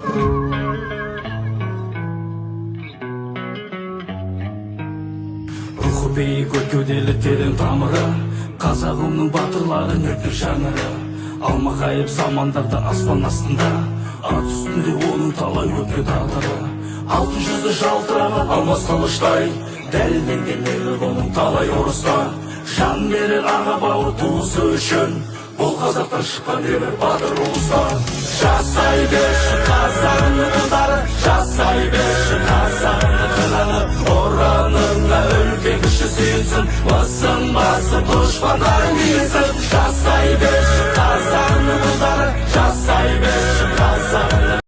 Рухы биік, өр кеуделі, терең тамыры, қазағымның батырлары нөпір жаңыры. Алмағайып замандарда аспан астында, ат үстінде оның талай өткен тағдыры. Алтын жүзі жалтыраған алмас қылыштай, дәлелденген ерлік оның талай ұрыста. Жан берер аға, бауыр, туысы үшін, бұл қазақтан шыққан небір батыр ұлыстар. Жасай берші қазағымның ұлдары, жасай берші қазағымның қыраны. Ұраныңа үлкен кіші сүйінсін, мысын басып дұшпандарың иілсін.